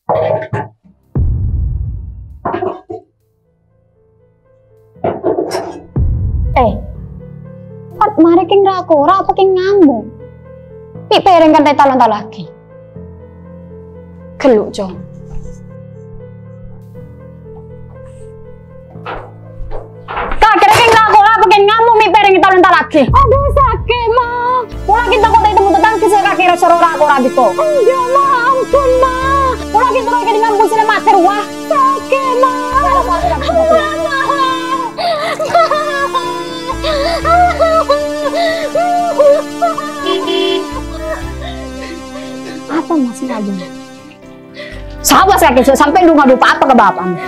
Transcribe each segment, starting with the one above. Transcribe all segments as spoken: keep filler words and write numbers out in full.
Eh, Fat, marè kèng ra-kora apa kèng ngambu? Bi' pèrèng kan ta' ètalon-talongaghi. Ghellu', Cong. Kakè rè kèng ra-kora apa kèng ngambu bi' pèrèng ètalon-talongaghi? Aduh, sakè', Ma. Pola ghi' tako' ta' ètemmo tatangghâ sè kakè rè soro ra-kora bhâi. Enjâ', Ma, ampon, Ma. Pola ghi' tako' ta' ngambu sè la matè rowa. Sakè', Ma. Enjâ', Ma. Apa, Mas, ngadu? Sapa sè kakè sampè' du ngadu apa ka bapa'na?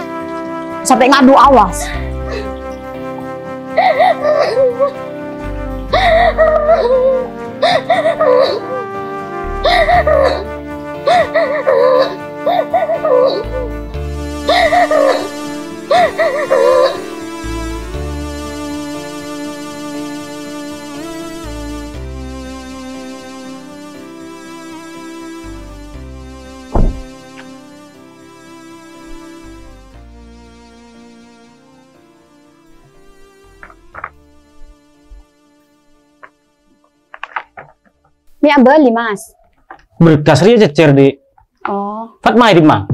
Sampè' ngadu, awas. Mè' abâli, Mas. Berkas rèya cècèr, Dik. Oh. Fatma, è dimma?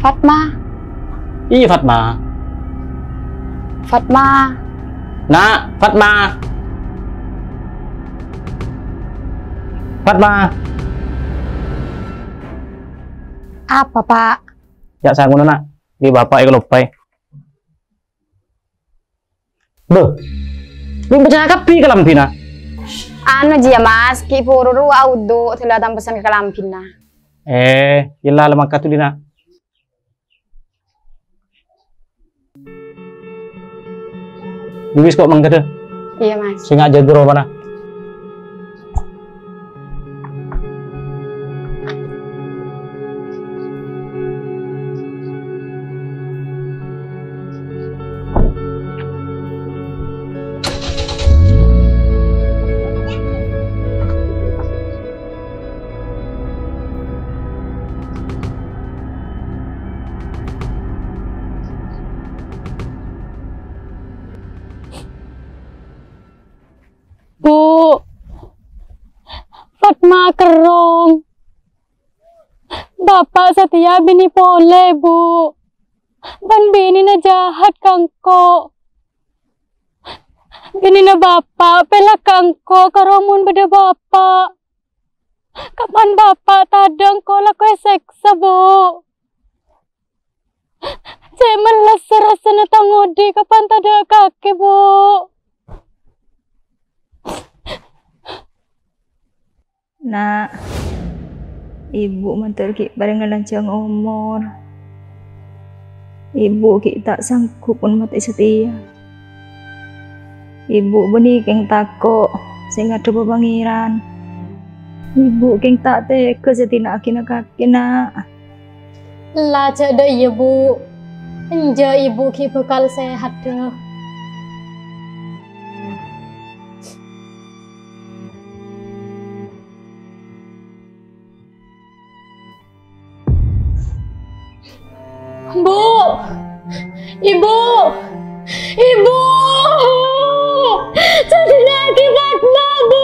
Fatma. Iyâ, Fatma. Fatma. Na', Fatma. Fatma. Apa, Pak? Jhâ' sangono, Na'. Bi' Bapa' èkaloppaè. Bâh, bâ' bâjâna kabbhi kalambhina. Anu, jiyâ, Mas, ghi' buru rowa audhu, dhâlla tampèsan ka kalambhina. Eh, yella la mangkat dhuli, Na'. Wis, kok mangkat, dâ. Iyâ, Mas. Sènga' jâgâ ropana. Bu, Fatma kerrong. Bapa' satèya binè polè, Bu. Bân binèna jahat ka engko'. Binèna Bapa' pèlak ka engko' karo mon bâdâ Bapa'. Kapan Bapa' tadâ' engko' lako èsèksa, Bu. Cè' mellessa rassana tang odi' kapan tadâ' kakè, Bu. Na', Ibu mandhâr ghi' parènga lanjhâng omor. Ibu ghi' ta' sanggup mon matè satèya. Ibu bânnè kèng tako' sè ngadhebbhâ Pangèran. Ibu kèng ta' tegghâ sè dina'aghina kakè, Na'. Ella jhâ' dâ' iyâ, Bu. Enjâ' Ibu ghi' bhâkal sehat, dâ. Bu! Ibu! Ibu! Jhâ' dina'aghi Fatma, Bu!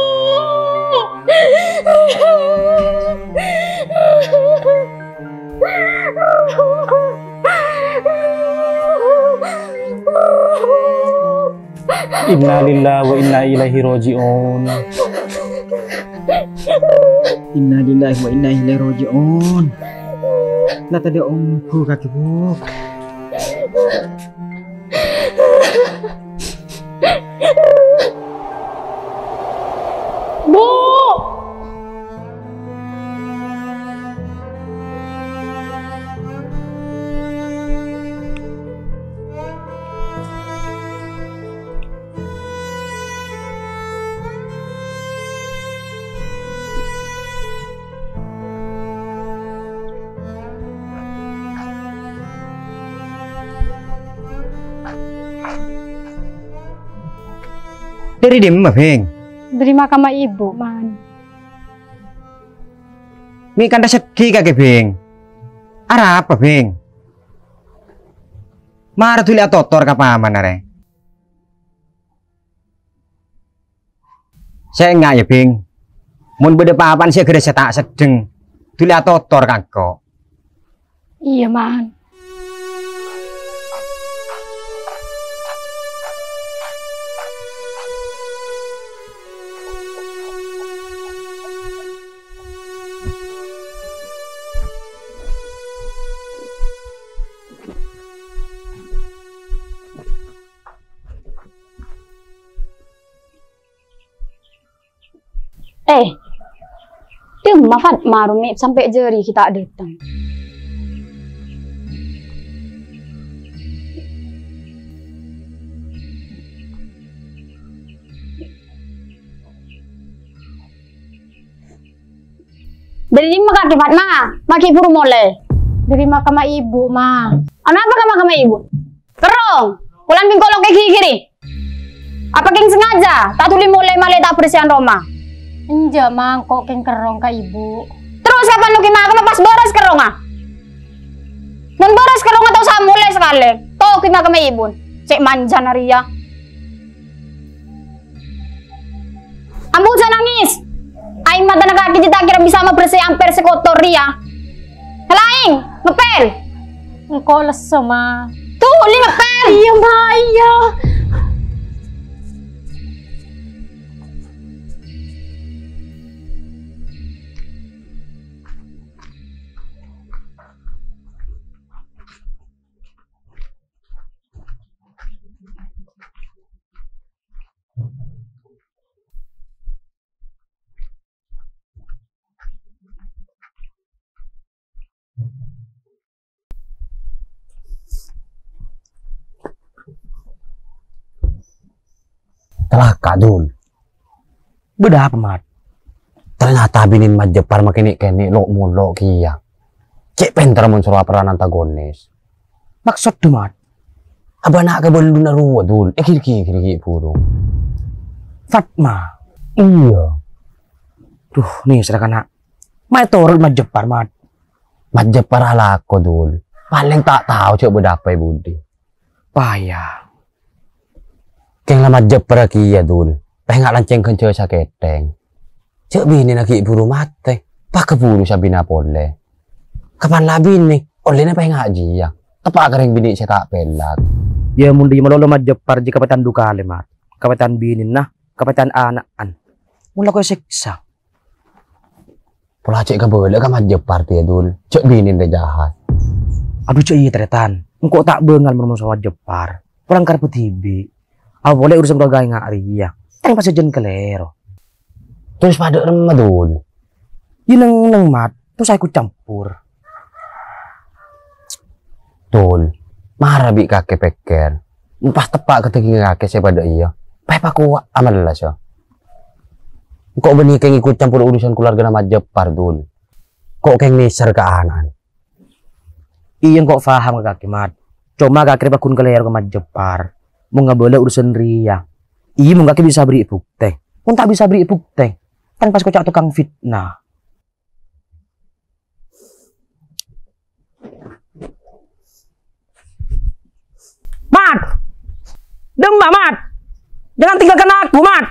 Innalillahi wa inna ilaihi raji'un. Innalillahi wa inna ilaihi raji'un. La tadâ' ongghu kakè, Bu. Bu! Dâri dimma, Bhing? Dâri makamma ibu, Man. Mè' kantha seddhi kakè, Bhing. Arapa, Bhing? Mara dhuli atotor ka paman arè. Sè enga' yâ, Bhing. Mon bâdâ pa-apaan sè ghârâ sè ta' seddheng, dhuli atotor ka engko'. Iyâ, Man. Eh, dimma Fatma ro, Mi', sampè' jârèya ghi' ta' dâteng? Dâri dimma kakè, Fatma? Ma' ghi' buru molè? Dâri makamma ibu, Ma. Anapa ka makamma ibu? Kerrong, polana bengko lo' kè ghi-ghiri. Apa kèng sengaja ta' dhuli molè malè ta' bersèyan roma? Enjâ', Ma, engko' kèng kerrong ka ibu. Terros kapan lo' ghi' makamma pas bârâs kerrongnga? Mon bârâs kerrongnga ta' osa molè sakalè, to ghi' makamma ibu. Cè' manjâna rèya. Ambu, jhâ' nangès. Aèng matana kakè jiyâ ta' kèra bisa mabersè amper sè kotor rèya. Laèng, ngepèl. Engko' lesso, Ma. Dhuli ngepèl. Iyâ, Ma, iyâ. Calaka', Dul. Bâdâ apa, Mat? Ternyata binèna Mat Jeppar makè nè'-kènè' lo'-molo' kèya. Cè' pènterra mon soro aperran antagonis. Maksodda, Mat? Abâ' na' kabâlluna rowa, Dul. Èghir-ghigghir ghi' buru. Fatma? Iyâ. Duh, nèserra kana'. Ma' ètoro' Mat Jeppar, Mat. Mat Jeppar alako, Dul. Palèng ta' tao jhâ' bâdâ apa è budi. Paya. Kèng la Mat Jeppar kèya, Dul. Pènga' lancèng ghânjhâ sakèthèng. Jhâ' binèna ghi' buru matè, pakaburu sabina polè. Kapan la binè, ollèna pènga' jiyâ. Teppa' ka rèng binè' sè ta' pèlak. Yâ, mon dhiyâ malolo Mat Jeppar jiyâ kapètèn du kalè, Mat. Kapètèn binèna, kapètèn ana'na. Mon la koy sèksa. Pola cè' kabâlâ ka Mat Jeppar tèya, Dul. Jhâ' binèna rè jahat. Adhu, jhâ' iyâ, Trètan. Engko' ta' bângal mon mosona Mat Jeppar. Polana karep dhibi'. Apa polè urusan keluarga enga' rèya. Tang pas sajân kalèro. Terros padâ remma, Dul? Yâ neng-enneng, Mat. Terros ikut campur. Dul, mara bi' kakè pèkkèr. Mon pas teppa' ka dhâggingnga kakè sè padâ iyâ, pas èpakowa' amellassa. Engko' bânnè kèng ikut campur urusan keluargana Mat Jeppar, Dul. Engko' kèng nèser ka ana'na. Iyâ, engko' paham ka kakè, Mat. Coma kakè rè pagghun kalèro ka Mat Jeppar. Mon ngabâlâ urusan rèya. Iyâ, mon kakè bisa bherri' buktè. Mon ta' bisa bherri' buktè, kan pas koca' tokang fitnah. Mat! Dimma, Mat! Jangan tinggalkan aku, Mat!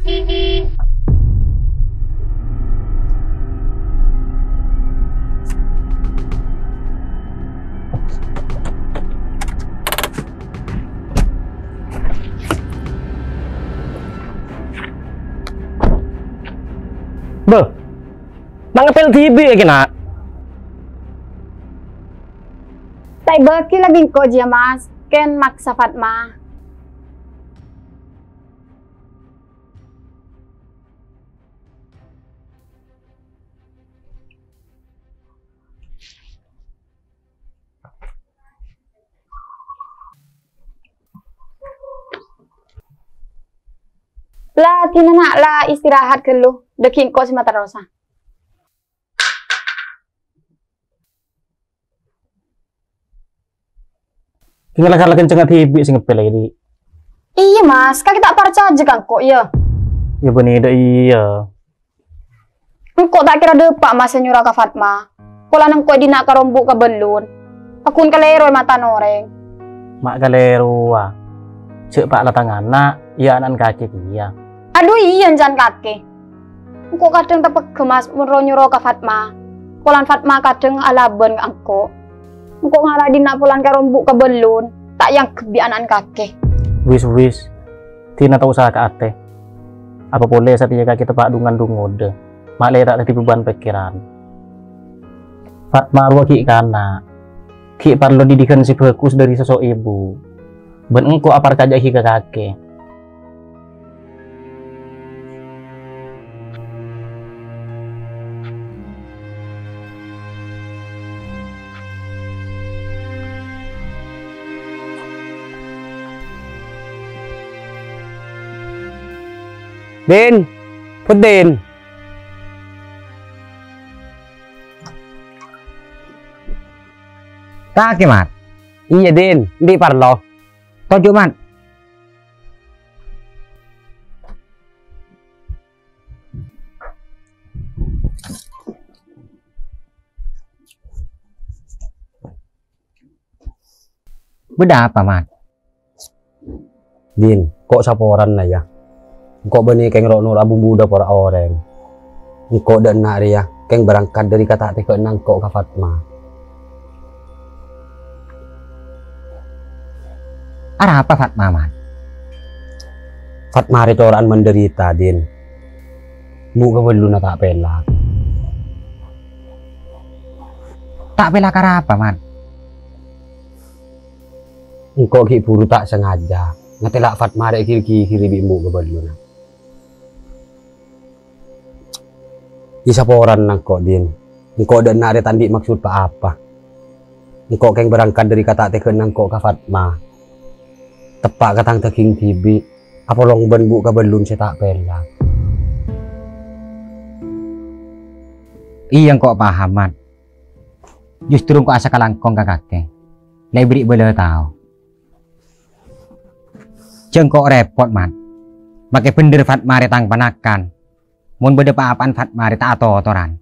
Bâh, ma' ngepèl dhibi' yâ, Kè, Na'? Ta' èbâgi la bi' engko' jiyâ, Mas. Kèng maksa Fatma. La, dinana la istirahat ghâllu, dâgghi' engko' sè materrosa. Kèng la ghâllu kencèngnga dhibi' sè ngepèl lagi, Di'. Iyâ, Mas, kakè ta' parcajâ ka engko', yâ? Yâ, bânnè dâ' iyâ. Engko' ta' kèra dâpa', Mas, sè nyoro ka Fatma. Polana engko' è dinna' karombu' kabellun. Pagghun kalèro è matana orèng. Ma' kalèrowa. Jhâ' pa' la tang ana', iyâ ana'na kakè kèya. Adhu, iyâ, èncana kakè. Engko' kadhâng tapegghâ, Mas, mon ro-nyoro ka Fatma. Polana Fatma kadhâng alabân ka engko'. Engko' ngala' è dinna' polana karombu' kabellun, ta' èangghep bi' ana'na kakè. Wis, wis. Dina ta' osa ka atè. Apa polè satèya kakè teppa' dhungan dhungodhâ. Ma' lè ta' dhâddhi beban pèkkèran. Fatma rowa ghi' kana'. Ghi' parlo didikan sè bhâghus dhâri sosok èbhu. Bân engko' aparcajâ'aghi ka kakè. Din, Put, Din. Kakè, Mat? Iyâ, Din. Andi' parlo? Toju', Mat. Bâdâ apa, Mat? Din, ko' saporana, yâ. Engko' bânnè kèng ro'-noro'a bumbu dâpor orèng. Engko' dâ' enna' rèya kèng berangkat dhâri kata' tegghâ'na engko' ka Fatma. Arapa Fatma, Mat? Fatma rè cora'an mandarita, Din. Embu' kabellunna ta' pèlak. Ta' pèlak arapa, Mat? Engko' ghi' buru ta' sangajâ ngatèla' Fatma rè èghir-ghighirin bi' embu' kabellunna. È saporana engko', Din. Engko' dâ' enna' rè ta' andi' maksod pa-apa. Engko' kèng berangkat dhâri kata' tegghâ'na engko' ka Fatma. Teppa' ka tang dâging dhibi', apolong bân embu' kabellun sè ta' pèlak. Iyâ, engko' paham, Mat. Justru engko' asakalangkong ka kakè. La èberri' bâlâ tao. Jhâ' engko' rèpot, Mat. Makè bhendher Fatma rè tang panakan. Mon bâdâ pa-apa'an Fatma rè ta' atotoran.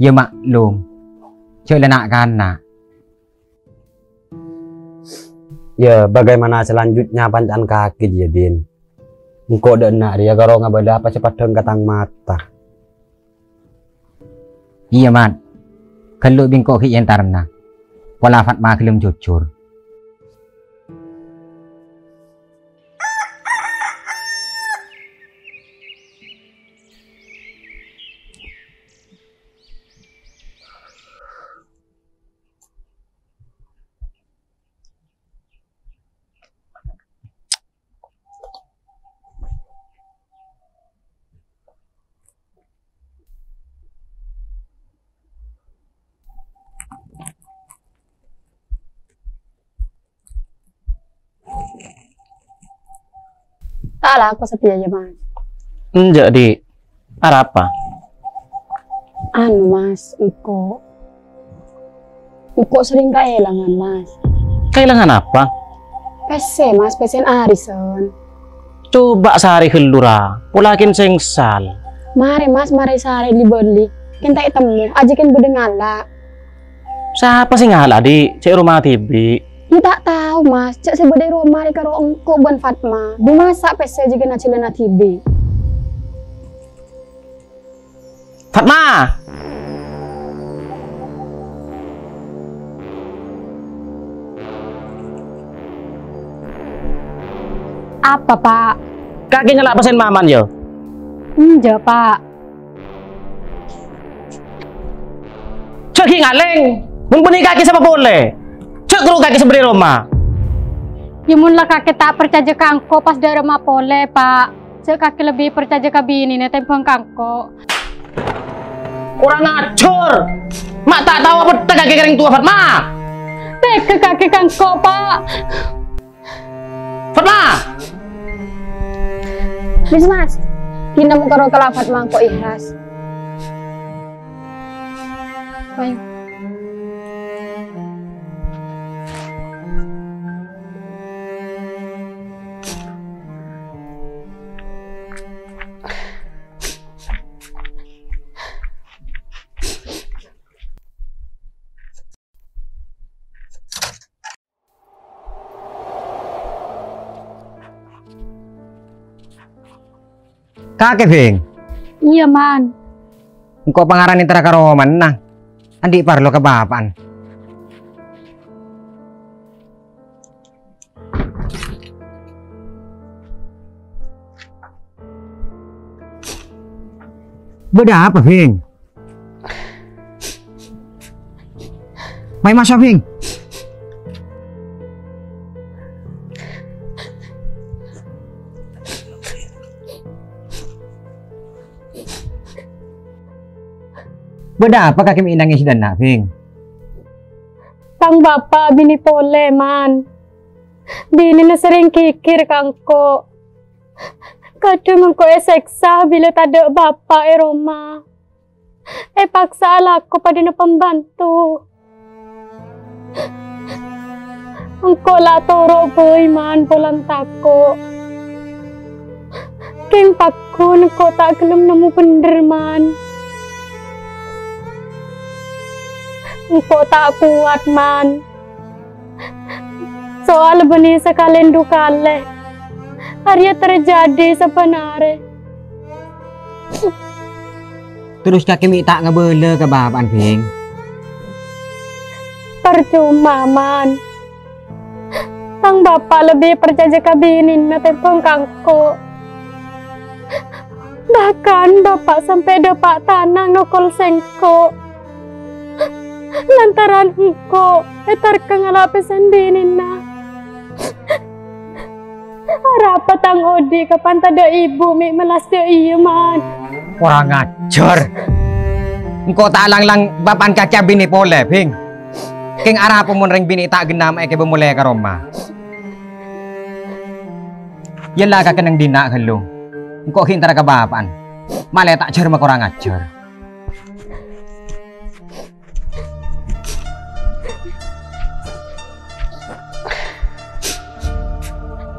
Yâ maklum. Jhâ' la na'-kana'. Yâ, bagaimana selanjutnya panca'an kakè jiyâ, Din. Engko' dâ' enna' rèya karo ngabâlâ apa sè paddhâng ka tang mata. Iyâ, Mat. Ghâllu bi' engko' ghi' èntarana. Pola Fatma ghellem jujur. Ta' alako satèya, yâ, Mas. Enjâ', Di'. Arapa? Anu, Mas, engko'. Engko' serrèng kaèlangan, Mas. Kaèlangan apa? Pèssè, Mas, pèssèna arèsan. Coba sarè ghâllu, ra. Pola kèng sèngsal. Marè, Mas, marè sarè li-bâli. Kèng ta' ètemmo, ajiyâ kèng bâdâ ngala'. Sapa sè ngala', Di'? Cè' roma dhibi'. Bâ' ta' tao, Mas. Cè' sè bâdâ è roma rèya karo engko' bân Fatma. Bâ' masa' pèssè jâgâna jhâlânna dhibi'. Fatma! Apa, Pa'? Kakè ngala' pèssèna Maman, yâ? Enjâ', Pa'. Jhâ' ghi' ngalèng, mon bânnè kakè sapa polè? Jhâ' karo kakè sè bâdâ è roma. Yâ, mon la kakè ta' parcajâ ka engko' pas dâ' roma polè, Pa'. Jhâ' kakè lebbi parcajâ ka binèna tèmbhâng ka engko'. Kurang ajhâr! Ma' ta' tao abhâkta kakè ka orèng towa, Fatma! Tegghâ kakè ka engko', Pa'. Fatma! Wis, Mas. Dinah mokaro kala Fatma engko' ikhlas. Ayo. Kakè, Bhing? Iyâ, Man. Engko' pangarana entara ka romana. Andi' parlo ka bapa'na. Bâdâ apa, Bhing? Mayu maso', Bhing. Bâdâ apa kakè mè' nangès dâ' enna', Bhing? Tang bapa' abinè polè, Man. Binèna serrèng ghighir ka engko'. Kadhâng engko' èsèksa bilâ tadâ' bapa' è roma. Èpaksa alako padâna pembantu. Engko' la atoro' bhâi, Man, polana tako'. Kèng paggun engko' ta' ghellem nemmo bhendher, Man. Engko' ta' kowat, Man. Soal bânnè sakalèn du kalè. Arèya terjadi sabbhân arè. Terros kakè mè' ta' ngabâlâ ka bapa'na, Bhing? Parcoma, Man. Tang bapa' lebbi parcajâ ka binèna tèmbhâng ka engko'. Bahkan bapa' sampè' dâpa' tanang nokol sèngko'. Lantaran engko' ètarka ngala' pèssèna binèna. Arapa tang odi' kapan tadâ' ibu mè' mellas dâ' iyâ, Man? Kurang ajhâr. Engko' ta' lang-lang bapa'na caca binè polè, Bhing. Kèng arapa mon rèng binè ta' ghenna' ma' èkèbâ molè ka roma? Yâ la ka kennèng dinna' ghâllu. Engko' ghi' entara ka bapa'na. Malè ta' jhâr makorang ajhâr.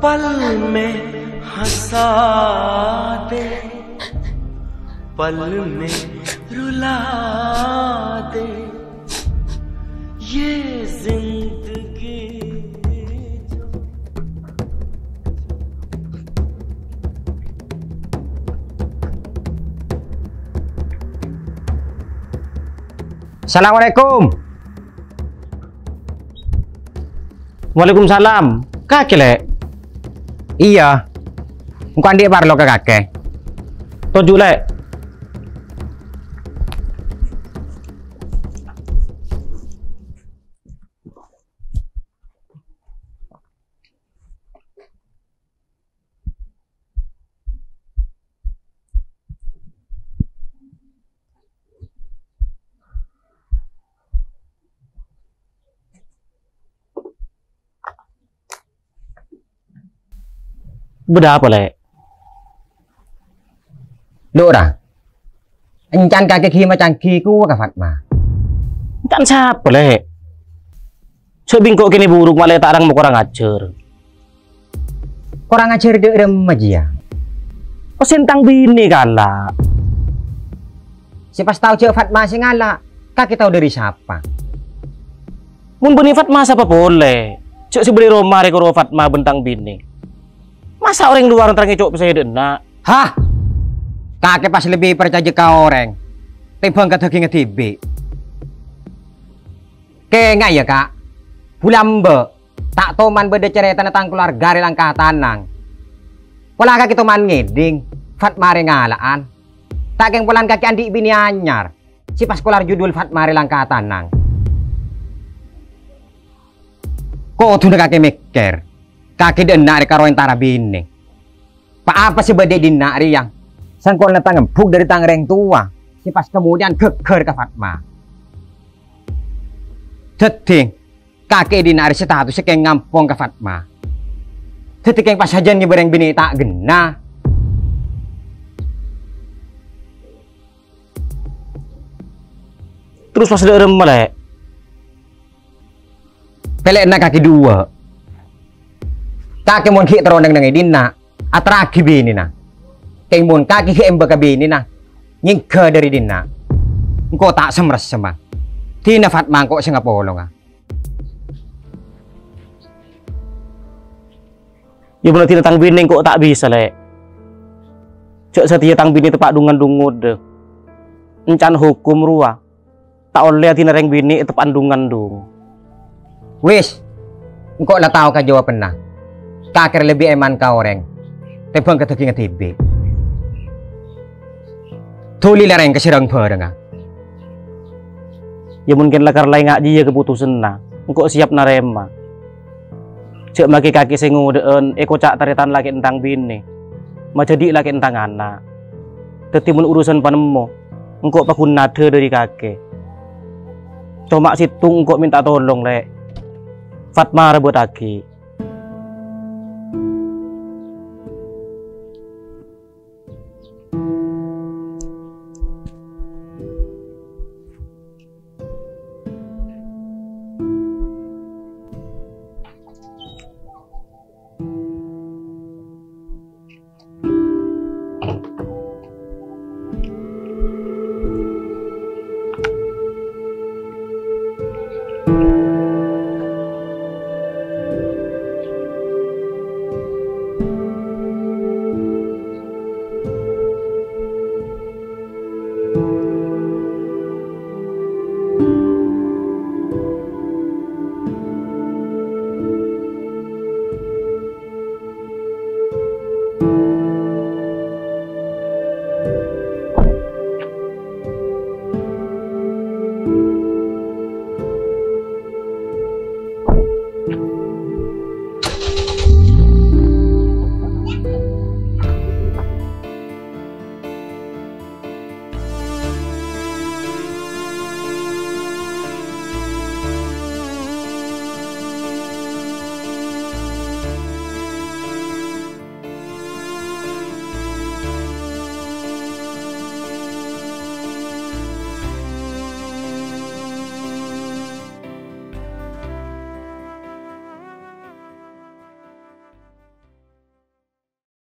पल में हंसा दे, पल में रुला दे, ये जिंदगी जो Assalamualaikum. Waalaikumsalam. Kakè, Lè'? Iyâ. Engko' andi' parlo ka kakè. Toju', Lè'. Bâdâ apa, Lè'? Lora. Encan kakè ghi' macangghi kowa ka Fatma. Encan sapa, Lè'? Sè bingko' kènè buruk malè ta' rang makorang ajhâr. Korang ajhâr dâ' remma jiyâ? Pas sèntang binè kala. Sè pas tao jâ' Fatma sè ngala', kakè tao dâri sapa? Mon bânnè Fatma sapa polè? Jhâ' sè bâdâ è roma rè karo Fatma bân tang binè. Masa orèng lowar terro ngèco' pèssè dâ' enna'? Hah? Kakè pas lebbi parcajâ ka orèng tèmbhâng ka dhâghingnga dhibi'. Kènga' yâ, Ka'. Bulâ emba' ta' toman bâdâ carètana tang kalowarga rè langka tanang. Pola kakè toman ngèdhing, Fatma rè ngala'an. Ta' kèng polana kakè andi' binè anyar, sè pas kolar judul Fatma rè langka tanang. Kodhuna kakè mèkkèr, kakè dâ' enna' rè karo entara binè. Pa-apa sè bâdâ è dhinna' rèya, sengko' la tang embu' dâri tang rèng towa, sè pas kamodiyân ghâgghâr ka Fatma. Dhâddhi, kakè è dhinna' rè statussa kèng ngampong ka Fatma. Dhâddhi kèng pas sajân nyabârâng binè ta' ghenna. Terros pas dâ' remma, Lè'? Pèlèna kakè duwâ'. Kakè mon ghi' terro neng-neng è dhinna', aterraghi binèna. Kèng mon kakè ghi' emba ka binèna, nyèngghâ dâri dhinna'. Engko' ta' sem-ressem, a. Dina Fatma engko' sè ngapolonga. Yâ, mon dina tang binè engko' ta' bisa, Lè'. Jhâ' satèya tang binè teppa' dhung-nganḍhung ngodâ. Èncana hokom rowa. Ta' ollè adina rèng binè' èteppa'an dhung-nganḍhung. Wis, engko' la tao kajawabanna. Kakè lebbi èman ka orèng tèmbhâng ka dhâghingnga dhibi'. Dhuli la rèng ka sè rang-bhârângnga. Yâ, mon kèng lakar la enga' jiyâ kapotosanna, engko' sèyap narèma. Jhâ' makè kakè sè ngodâ'ân èkoca' tarètan lakè'en tang binè, majhâdhi' lakè'en tang ana'. Dhâddhi mon urusan panemmo, engko' paghun naḍâ dâri kakè. Coma sèttong engko' mènta tolong, Lè'. Fatma rèbâttaghi.